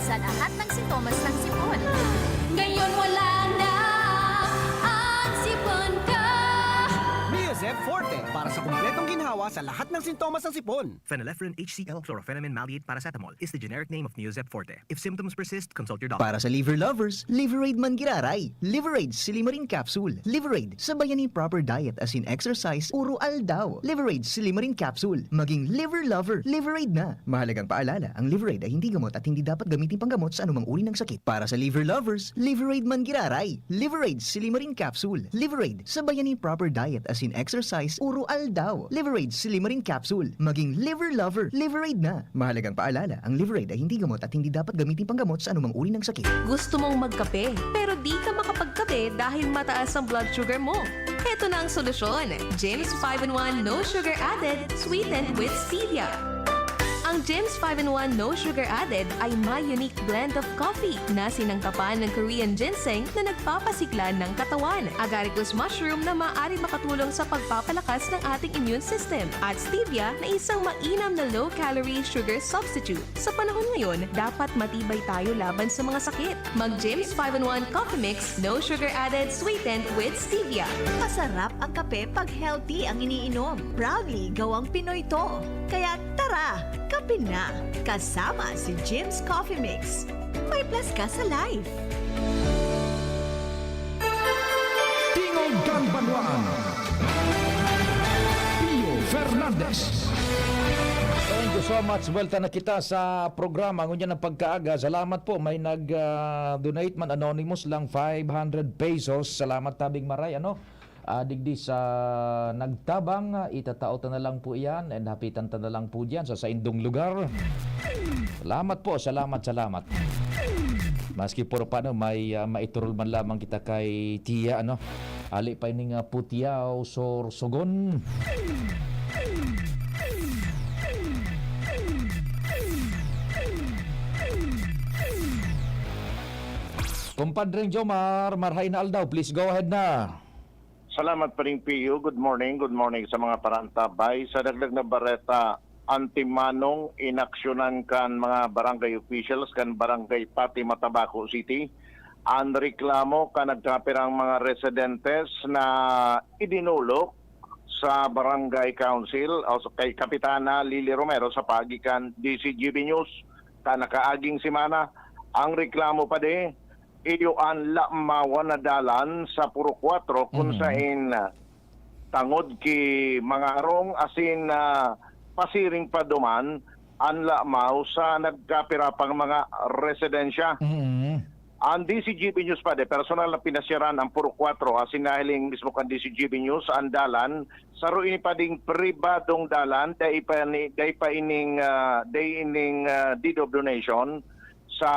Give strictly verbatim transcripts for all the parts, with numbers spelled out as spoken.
sa lahat ng sintomas ng sipon. Ngayon wala na ang sipon ko. Neozep Forte para sa kumpletong ginhawa sa lahat ng sintomas ng sipon. Phenylephrine H C L, chlorphenamine maleate paracetamol is the generic name of Neozep Forte. If symptoms persist, consult your doctor. Para sa liver lovers, Liveraid man giraray. Liveraid Silimarin Capsule. Liveraid, sabayan ni proper diet as in exercise, uro aldaw. Liveraid Silimarin Capsule. Maging liver lover, Liveraid na. Mahalagang paalala, ang Liveraid ay hindi gamot at hindi dapat gamitin panggamot sa anumang uri ng sakit. Para sa liver lovers, Liveraid man giraray. Liveraid Silimarin Capsule. Liveraid, sabayan ni proper diet as in exercise, uro aldaw. Liveraid Silimarin Capsule. Maging liver lover, Liveraid na. Mahalagang paalala, ang Liveraid ay hindi gamot at hindi dapat gamitin panggamot sa anumang uri ng sakit. Gusto mong magkape, pero di ka makapagkape dahil mataas ang blood sugar mo? Heto na ang solusyon, Jims five-in-one No Sugar Added, sweetened with stevia. Ang Jims five-in-one No Sugar Added ay may unique blend of coffee na sinangkapan ng Korean ginseng na nagpapasigla ng katawan, agaricus mushroom na maaari makatulong sa pagpapalakas ng ating immune system, at stevia na isang mainam na low-calorie sugar substitute. Sa panahon ngayon, dapat matibay tayo laban sa mga sakit. Mag Jims five-in-one Coffee Mix, no sugar added, sweetened with stevia. Masarap ang kape pag healthy ang iniinom. Proudly gawang Pinoy to. Kaya tara, kape na! Kasama si Jims Coffee Mix. May plus ka sa life. Tingog kan Banwaan, Pio Fernandez. Thank you so much. Buwelta na kita sa programa ngunyan ng pagkaaga. Salamat po. May nag, ah, donate man, anonymous lang, five hundred pesos. Salamat, tabing maray, ano? Ah, digdi sa nagtabang, ah, itatao ta na lang po iyan and hapitan ta na lang po diyan sa saindong lugar. Salamat po, salamat, salamat. Maski por paano, may, ah, maiturol man lamang kita kay Tia, ano? Ali pa ining, ah, Putiao, Sorsogon. Kumpadreng Jomar, marhay na aldaw, please go ahead na. Salamat, Paring Pio. Good morning, good morning sa mga parantabay. Sa dagdag na bareta, antimanong inaksyonan kan mga barangay officials kan Barangay Pati, Matabaco City, ang reklamo kan nagkapirang mga residentes na idinulok sa Barangay Council o sa kay Kapitana Lily Romero sa paagi kan D C G B News kan nakaaging semana. Ang reklamo pa di, iyo an lamawan na dalan sa Purok Kuwatro, kun Mhm. sain, ah, tangod ki mga harong asin, ah, pasiring pa duman an lamaw sa nagkapira pang mga residensya. Mhm. An D C G B News pa di, personal na pinasyaran ang Purok Kuwatro asin nahiling mismo kan D C G B News an dalan. Saro ini pa ding pribadong dalan, dai pa ni, dai pa ining, ah, dai ining, ah, deed of donation sa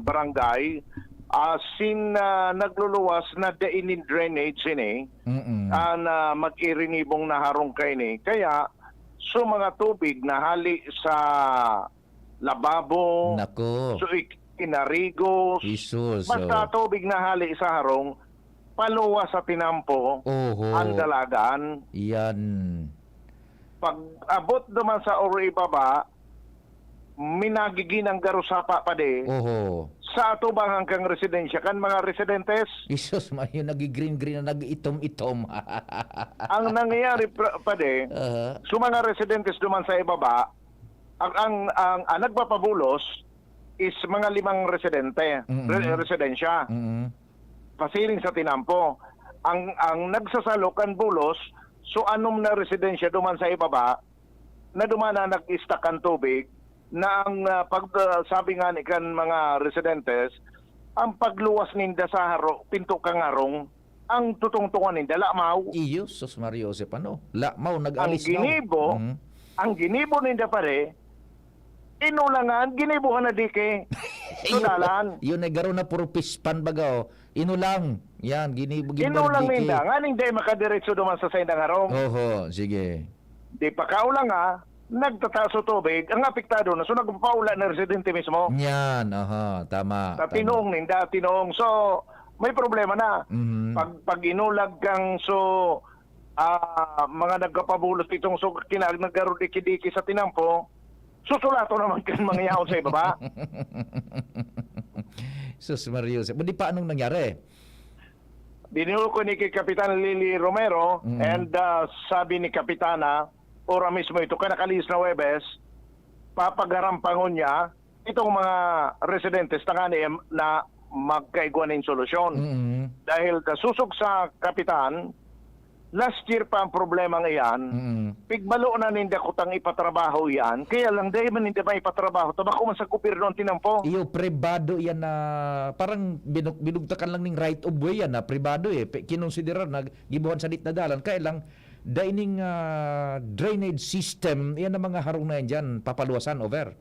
barangay. Asin, ah, nagluluwas na dai nin drainage ini. Mm-mm. An, ah, mag-irinibong na harong kaini. Kaya, so mga tubig na hali sa lababo, Nako. so ik-, inarigos, Jesus, basta oh. tubig na hali sa harong, paluwas sa tinampo, Oho. ang dalagan. Yan. Pag abot naman sa oro ibaba, minagigin ang garusapa pa di. Oho. Sa atubang hanggang residensya kan mga residentes. Jesus, mayo nag-green-green na nag-itom-itom. Ang nangyayari, pra-, pa di, Aha. so mga residentes duman sa ibaba, ang, ang, ang, ang nagpapabulos is mga limang residente, Mm-mm. re-, residensya. Mm-mm. Pasiring sa tinampo. Ang, ang nagsasalo kan bulos, so anom na residensya duman sa ibaba, na duman na nag-stuck ang tubig, na ang, ah, pag, ah, sabi nga ni kan mga residentes, ang pagluwas ninda sa haro, pinto kan harong, ang tutungtungan ninda, lamaw. Iyo, sus Mario Joseph, ano? Lamaw, Ang nag-alis na. ginibo, Mhm. ang ginibo ninda pare, inulangan, ginibuhan na dike. Yun, Sudalan. yun ay garo na puro pispan baga, oh. Inulang. Yan, ginibo, ginibo Inulang na dike. ninda, nga ning di makadiretso duman sa saindang harong. Oho, sige. Di pa kaulanga, nagtataas o tubig, ang apektado na, so nagpapaula na residente mismo. Yan, aha, tama, Sa tama. tinuong ninda, tinuong. So, may problema na. Mhm. Pag, pag inulag kang, so, ah, mga nagkapabulos itong, so, kinaag naggarudiki-diki sa tinampo, Susulato naman kan mga yaon sa ibaba. Sus Maria Jose. Di pa anong nangyari? Dinulog ko ni kay Kapitan Lily Romero, Mm. and, ah, sabi ni Kapitana, ora mismo ito, kaya nakalihis na Huwebes, papagarampangon niya itong mga residentes tangani na magkaigwa nin solusyon. Mm. Dahil kasosog sa Kapitan, last year pa ang problemang iyan, Mm. pigbalo na ninda kutang ipatrabaho iyan, kaya lang dai man ninda maipatrabaho, ta bako man sa gobyerno ang tinampo. Iyo, pribado yan na parang binug-, binugtakan lang ning right of way yan na pribado eh. Pe-, kinonsiderar na gibuhan sa dit na dalan. Kaya lang, dai ning, ah, drainage system, yan ang mga harong na yan dyan, papaluwasan, over.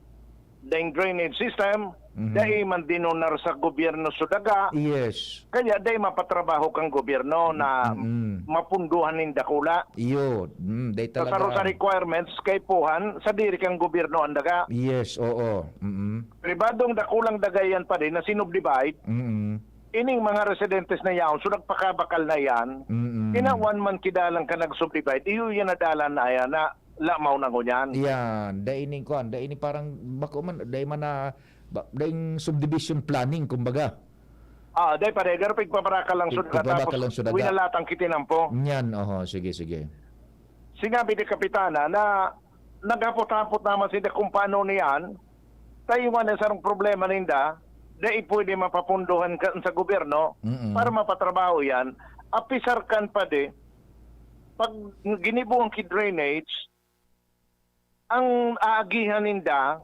Daing drainage system, Mhm. dai man dinunar sa gobyerno sa daga. Yes. Kaya dai mapatrabaho kang gobyerno na Mm-mm. mapunduhan nin dakula. Iyo, mm, dai Sa saro talaga. sa requirements, kaipuhan, sadiri kang gobyerno ang daga. Yes, oo. Mm-mm. Pribadong dakulang daga yan pa din na sinubdivide. Mm-mm. Ining mga residentes na yaon, so nagpakabakal na yan, Mm-mm. kinawan man kidalang ka nag-subdivide, iyo yan na dalan na yan na lamaw na ngunyan. Yan, dai ning kuan, dai ni parang bako man, dai man na, ba, daing subdivision planning, kumbaga. Ah, dai paregar, pigpabaraka lang Pig-, sud ka, pigpabaraka tapos lang sud ka. Winalatang kitinampo. Yan, oho, sige, sige. Sinabi ni Kapitana na naghapot-hapot naman sila kung paano niyan, tayo nga na sarong problema ninda, dai pwede mapapunduhan ka sa gobyerno Mm-mm. para mapatrabaho yan. Apisar kan pa di, pag ginibuhan ki drainage, ang aagihan ninda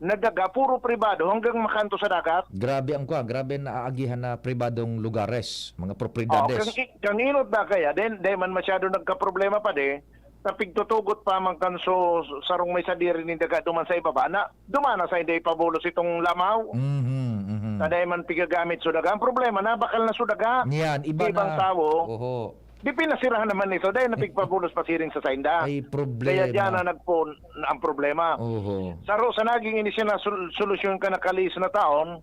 na daga, puro pribado hanggang makanto sa dagat. Grabe ang kuwan, grabe ang naagihan na pribadong lugares, mga Oh, propriedades. Kang, kang inot na kaya, then, then man masyado nagkaproblema pa di, tapigtutugot pa man kan so, sarong may sadiri nin daga duman sa ibaba, na dumana sa hindi ipabulos itong lamaw. Mhm, mhm. Taday man pigagamit so daga. Ang problema, nabakal na so daga. Yan, iba Ibang na. Tawo, Oho. Di pinasirahan naman ito, dahil napigpabulos pasiring sa sainda. Ay, problema. Kaya diyan na nagpon ang problema. Oho. Saro sa naging inisyal na sol-, solusyon ka nakalihis na taon,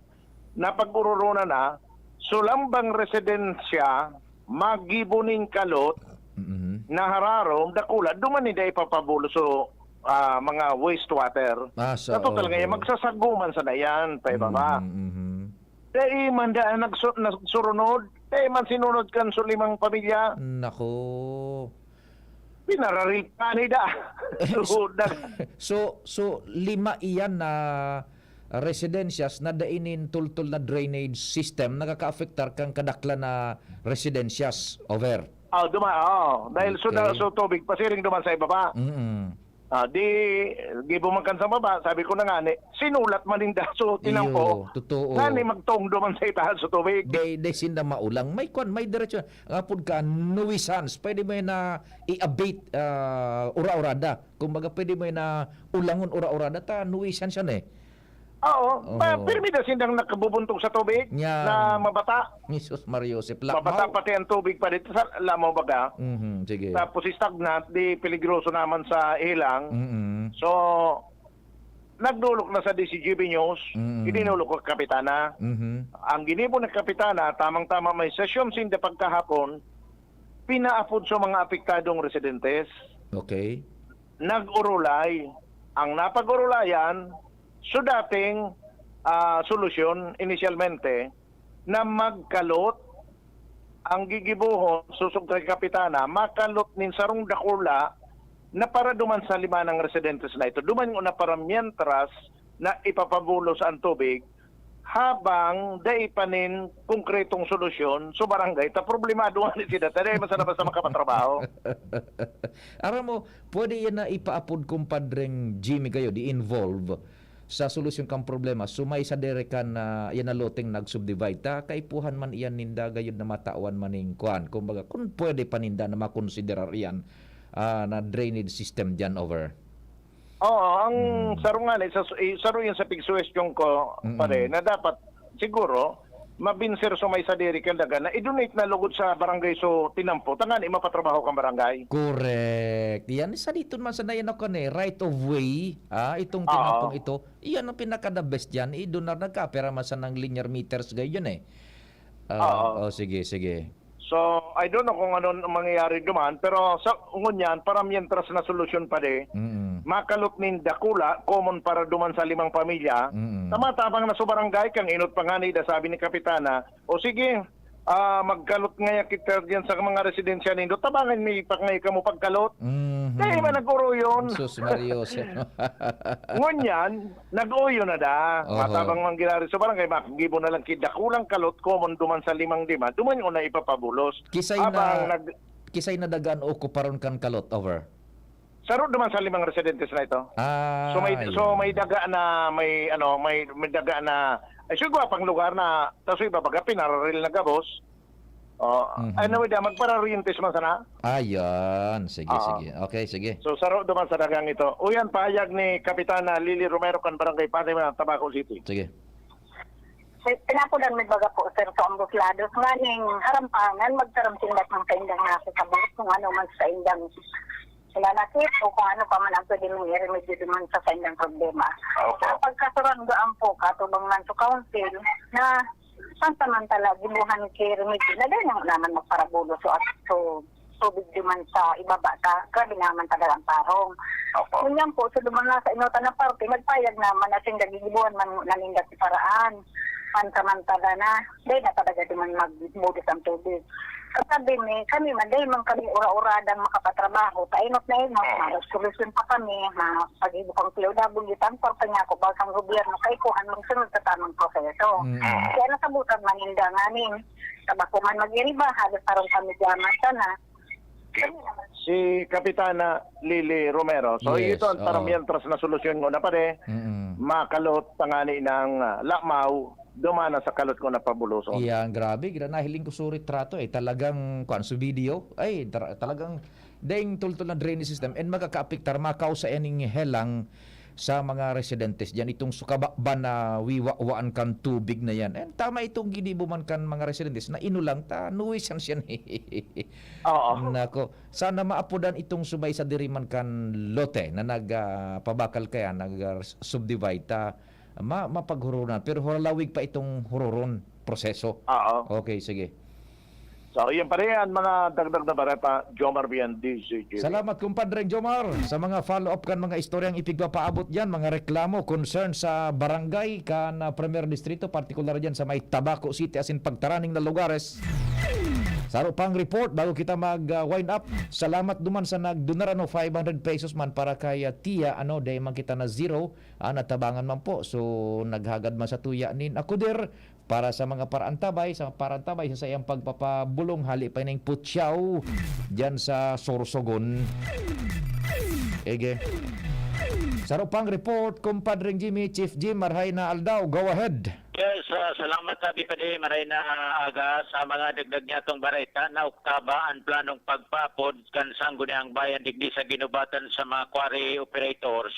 napag-ororona na, sulambang residensya, magibo ning kalot, Mhm. na hararom, dakula, duman ni dai papabulos so, ah, mga wastewater. Ah, sa, Sa total oho. ngayon, magsasaguman sana yan, pa ibaba. Mhm, mhm. Dai man daan nagsu-, nagsurunod. Dai man sinunod kan sulimang pamilya. Nako. Pinararil pa ni da. So, nag- So, so, lima iyan na residensyas na dai nin tultol na drainage system, nakakaapektar kan kadaklan na residensyas over. Oh, duma-, oh, dahil so, Okay. so tubig, pasiring duman sa ibaba. Mm-mm. Ah, di, gibo man kan sa baba, sabi ko na nga ni, sinulat man ninda so tinampo. Iyo, totoo. Nga ni magtongdo man sa itaas sa tubig. Day, day sinda maulang. May kwan, may diretsyon. Ang apod ka, nuisance. Pwede mo yun na i-abate, ah, ura-urada. Kumbaga, pwede mo yun na ulangon ura-urada. Ta, nuisance yan eh. Oo, Oo. pa-, pirmi na sindang nakabubuntog sa tubig Yan. na mabata. Jesus Mario, si Pla-, Mabata Mau- pati ang tubig pa dito sa Lamo Baga. Mhm, sige. Tapos stagnant, di peligroso naman sa ilang. Mm-mm. So, nagdulok na sa D C G B News, Mm-mm. idinulok ko kapitana. Mhm. Ang ginibo ng kapitana, tamang-tama may sesyon sinda pagkahapon, pinaapod sa mga apektadong residentes. Okay. Nag-urulay. Ang napag-urulayan, so dating, ah, solusyon inisyalmente na magkalot ang gigibohon, sosog kay Kapitana, makalot nin sarong dakula na para duman sa lima ng residentes na ito. Duman ngona para mientras na ipapabulos ang tubig, habang dai pa nin konkretong solusyon sa barangay, ta problemado nga ni sila, ta dai man sana basta makapatrabaho. Aram mo, pwede yan na ipaapod, kumpadreng Jimmy, kayo, di involve sa solusyon kang problema. So, may sadiri kan, ah, yan na loteng nag-subdivide. Ta, kaipuhan man iyan ninda, gayud na matawan man ning kwan. Kumbaga, kung pwede pa ninda na makonsiderar iyan, ah, na drainage system dyan over. Oo, ang Hmm. saro nga ni, sa su-, eh, saro yan sa pigsuwestiyon ko, Mm. pare, na dapat, siguro, mabinser so may sadiri kan daga na i-donate na lugod sa barangay so tinampo, tangani mapatrabaho kang barangay. Correct. Yan, sa dito man sa nayan ako ni, right of way, ah, itong Oo. tinampong ito, iyan ang pinaka-the best yan. I-donar nagkapera man sa nang linear meters gayon eh. Ah, Oo. oh, sige, sige. So, I don't know kung ano ang mangyayari duman, pero sa ngunyan, para mientras na solusyon pa di, Mm. makalot nin dakula, common para duman sa limang pamilya, Mm. tama-tama na sa barangay, kang inot pa nga ni, da sabi ni Kapitana, "O sige, ah, magkalot ngaya kita diyan sa mga residensya nindo, tabangan mi pa ngaya kamo pagkalot." Mhm. Dai man nag-uruyon. Sus, Mario, sir. Ngunyan, nag-uyo na da. Oho. Matabang man ginari sa barangay, makagibo na lang ki dakulang kalot, common duman sa limang lima, duman yun na ipapabulos. Kisay Abang na, nag- kisay na dagaan o kuparon kan kalot, over. Saro duman sa limang residentes na ito. Ah, So, may, so, yun. may daga na, may, ano, may, may daga na, ay, siguro pang lugar na, tapos iba baga, pinararil na gabos. Oh, Mhm. anyway, da, magpararientes man sana. Ayan. Sige, Oo. sige. Okay, sige. So, saro duman sa dagang ito. Uyan, pahayag ni Kapitana Lily Romero kan Barangay Fatima, Tabaco City. Sige. Si-, pinapudan mi baga po, sir, sa ambos lados. Nganing harampangan, magtaram sinda kung saindang nasa sa buhok, kung ano man sa indang sinanakit o kung ano pa man ang pwede mong iremedyo duman sa saindang problema. Opo. Sa pagkasuranggaan po, katubang man sa council, na pansamantala, gibuhan ki remedyo na dai na naman magparabulos o at so, tubig duman sa ibaba ta, grabe naman talaga ang parong. Opo. Ngunyan po, sa duman na sa inutan na parte, nagpayag naman na sinda gigibuhan man na ninda si paraan. Pansamantala na, dai na talaga duman magbudos ang tubig. Sa sabi mi, kami man, dai man kami ura-uradang makapatrabaho, painot na inot, Mm. mga solusyon pa kami, mga pag-ibo kang P O W, tang kwarta niya ako, bawal kang gobyerno, kay kuhan, magsunod sa tamang proseso. Mm. Kaya nasabutan man ninda nganing, sa bako man mag-iriba, halos parang kami diyaman sana. Si Kapitana Lily Romero. So, Yes, ito ang para oo. mientras na solusyon ko na pare, Mm. makalot tangani ng, ah, lamaw, dumana sa kalot ko na pabuloson. Iyan, grabe, gira-, nahiling ko sa retrato eh. Talagang, kuwan, sa video, ay, tra-, talagang daing tultol na drainage system and magkakaapektar, makausa ining helang sa mga residentes diyan. Itong sukabakban na wiwawaan kan tubig na yan. And tama itong ginibo man kan mga residentes na inulang ta, nuisance yan. Oo. Nako, sana maapodan itong subay sa diri man kan lote na nag, ah, pabakal kaya, nag, ah, subdivide ta, ma-, mapaghurunan. Pero huralawig pa itong hururon proseso. Oo. Okay, sige. So, iyan pa rin ang mga dagdag na bareta, Jomar Bian, D Z G. Salamat, kumpadreng Jomar, sa mga follow-up kan mga istoryang ipigpapaabot diyan, mga reklamo, concern sa barangay kan, ah, Primer Distrito, partikular diyan sa may Tabaco City, asin pagtaraning na lugares. Saro pang report bago kita mag, ah, wind up. Salamat duman sa nagdonar, ano, five hundred pesos man para kay, ah, Tia, ano, dai man kita na zero, ah, natabangan man po. So, naghagad man sa tuya nin akudir, para sa mga paraantabay, sa paraantabay sa saiyang pagpapabulong hali pa ining Putsyaw diyan sa Sorsogon. Ege. Saro pang report, kumpadreng Jimmy, Chief Jim, marhay na aldaw. Go ahead. Yes, ah, salamat, Abi Padi. Maray na aga. Sa mga dagdag niya itong bareta, naoktaba ang planong pagpapod kan Sangguniang Bayan digdi sa ginubatan sa mga quarry operators.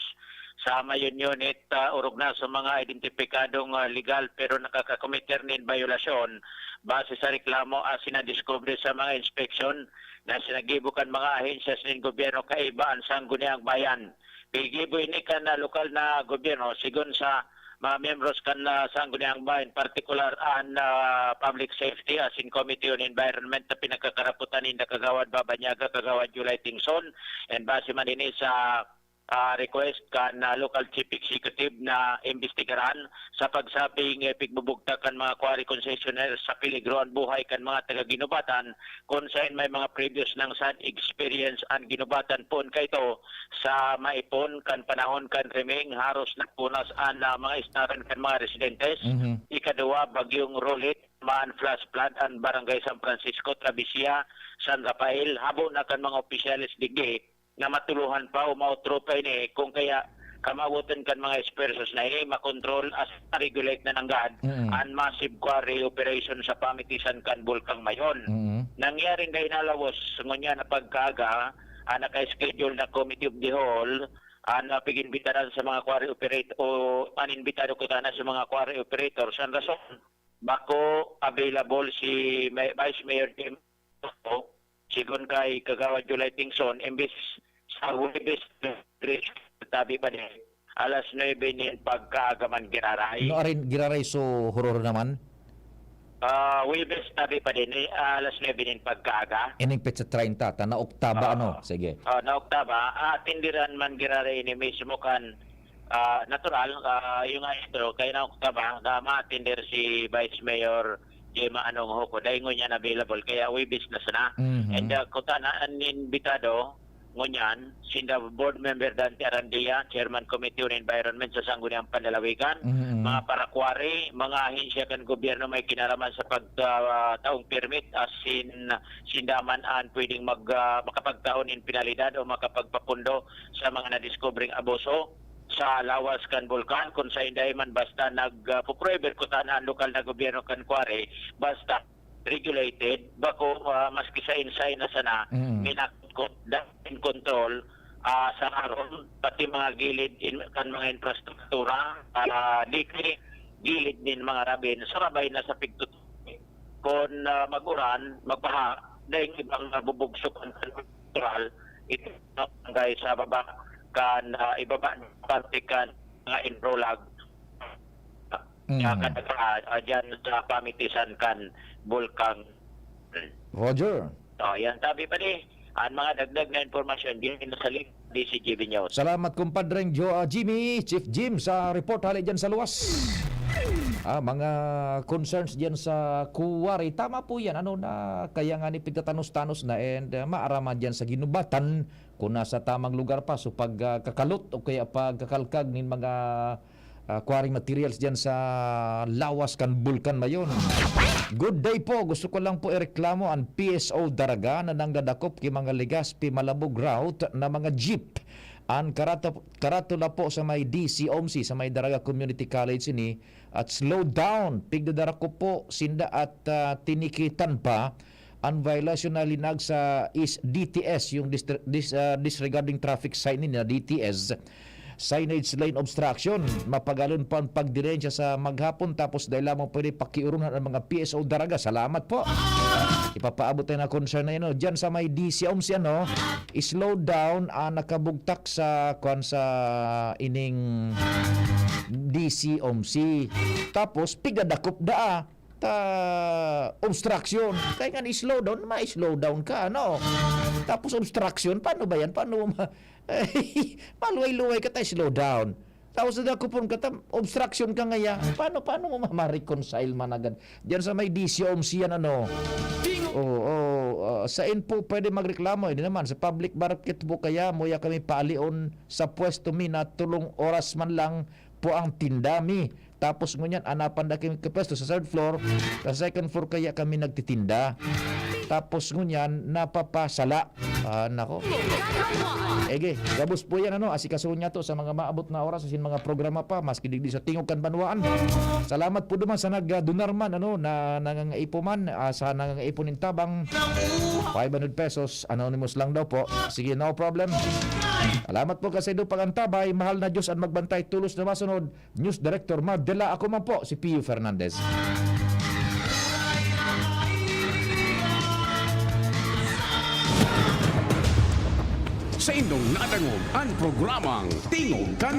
Sa mayon unit, ah, orog na sa mga identipikadong, ah, legal pero nakakakomiter nin bayolasyon base sa reklamo asin nadiskubre sa mga inspeksyon na sinagibo kan mga ahensya nin gobyerno kaiba an Sangguniang Bayan. Gigibo ini kan, ah, lokal na gobyerno, sigon sa mga miyembros kan, ah, Sangguniang Bayan, partikular an, ah, Public Safety asin Committee on Environment na pinagkakarapotan ninda Kagawad Baba Niaga, Kagawad July Tingson, and base man ini sa ah, request kan, ah, local chief executive na imbestigaran sa pagsabing, eh, pigbubugtak kan mga quarry concessionaire sa peligro an buhay kan mga taga-Guinobatan, kun saen may mga previous nang sad experience an Guinobatan poon kaito sa maipon kan panahon kan Remeng, haros napunas an, ah, mga isnaran kan mga residentes. Mhm. Ikaduwa, Bagyong Rolet, maan flash flood an Barangay San Francisco, Travesía, San Rafael, habo na kan mga opisyales digdi na matuluhan pa o maotro pa ini, kung kaya kamawoton kan mga esfuerzos na ini makontrol as ma-regulate na nanggad Mm. an massive quarry operation sa pamitisan kan Bulkang Mayon. Mm. Nangyaring kahinalawos ngunyan na pagkaaga, ang naka-schedule na committee of the whole, ang, ah, pag-imbitaran sa mga quarry operate-, o ang imbitado ko sana sa mga quarry operators. Ang rason, bako available si May-, Vice Mayor Jim Sigon kay Kagawad July Tingson, imbes sa Huwebes, tabi pa din, alas nuebe nin pagkaaga man giraray. No, arin, giraray, so, horor naman? Ah, Huwebes tabi pa din, eh, alas nuebe nin pagkaaga. Ining petsa treinta, ta na oktaba, Oo. ano? Sige. Oh, na oktaba, atindiran man giraray ini mismo kan, ah, natural, ah, yung nga ito, kaya na oktaba, na maatindir si Vice Mayor Gemma Anong Huko, dahil ngunyan available, kaya Huwebes na sana. Mhm. And, ah, kuta na, an imbitado, ngunyan, sinda Board Member Dante Arandia, Chairman Committee on Environment sa Sangguniang Panlalawigan, Mm. mga parakwari, mga ahensya kan gobyerno may kinaraman sa pagtaong permit, asin sinda man an pwedeng mag, ah, makapagtao nin penalidad o makapagpapundo sa mga nadiskubreng abuso sa lawas kan bulkan, kun saen dai man basta nag, ah, puprohibir kuta na an lokal na gobyerno kan quarry, basta regulated, bako, ah, maski saen-saen na sana, Mm. minakotkot, dahil in control, ah, sa harong, pati mga gilid in, kan mga infrastruktura, ah, di kay gilid nin mga rabin, sarabay na sa pigtutubig. Kun, ah, mag-uran, magbaha, dahil ibang nabubugsok ang natural, ito na barangay sa baba, kan, ah, ibaba ng parte kan mga Enrolag, Mhm. Kaya kadaga, ah, dyan sa pamitisan kan Bulkang. Roger. Oh, yan. Sabi pa ni, ang mga dagdag na impormasyon, din sa link, D C G B News. Salamat, kumpadreng Jo-, ah, Jimmy, Chief Jim, sa report hali dyan sa luwas. Ah, mga concerns dyan sa quarry. Tama po yan. Ano na, kaya nga ni pigtatanos-tanos na and, ah, maaraman dyan sa ginubatan kung nasa tamang lugar pa. So, pag, ah, kakalot o kaya pagkakalkag nin mga ah, quarry materials diyan sa lawas kan Bulkan Mayon. Good day po. Gusto ko lang po ireklamo an P S O Daraga na nangdadakop ki mga Legazpi Malabog route na mga jeep. An karato-, karatula po sa may D C OMSI, sa may Daraga Community College ini, at slow down. Pigdadarakop po sinda at, ah, tinikitan pa an violation na linag sa is D T S, yung distri-, dis-, ah, disregarding traffic sign na D T S, signage lane obstruction. Mapagalon pa ang pagdirensya sa maghapon, tapos dahil lamang pwede pakiurunan ang mga P S O Daraga. Salamat po. Ipapaabot tayo na concern na yun, oh. Diyan sa may D C OMSI, ano, slow down ang nakabugtak sa, kwan, sa ining D C OMSI. Tapos, pigadakop daa. Ta, obstruction. Kaya nga ni-slow down, ma-slow down ka, ano? Tapos obstruction, paano ba yan? Paano mo ma-, maluway-luway ka, ta slow down. Tapos nadakopon ka, ta obstruction ka ngaya. Paano, paano mo ma-, ma-reconcile man agad? Diyan sa may D C OMSI yan, ano? Oo, oo, ah, sain po pwede magreklamo? Hindi naman, sa public market po kaya, muya kami paalion sa pwesto mi na tolong oras man lang po ang tinda mi. Tapos ngunyan, anapan da kami kapwesto sa third floor, sa second floor kaya kami nagtitinda. Tapos ngunyan, napapasala. Ah, nako. Ege, gabos po yan, ano, asikaso niya to sa mga maabot na oras, asin mga programa pa, maski digdi sa tingog kan banwaan. Salamat po duman sa nag, ah, donar man, ano, na nangangaipo man, ah, sa nangangaipo nin tabang, five hundred pesos, anonymous lang daw po. Sige, no problem. Salamat po kasi do pag-antabay, mahal na Diyos ang magbantay, tulos na masunod. News Director Mar Dela, ako man po, si Pio Fernandez. Sa inyong nadangog ang programang Tingog Kan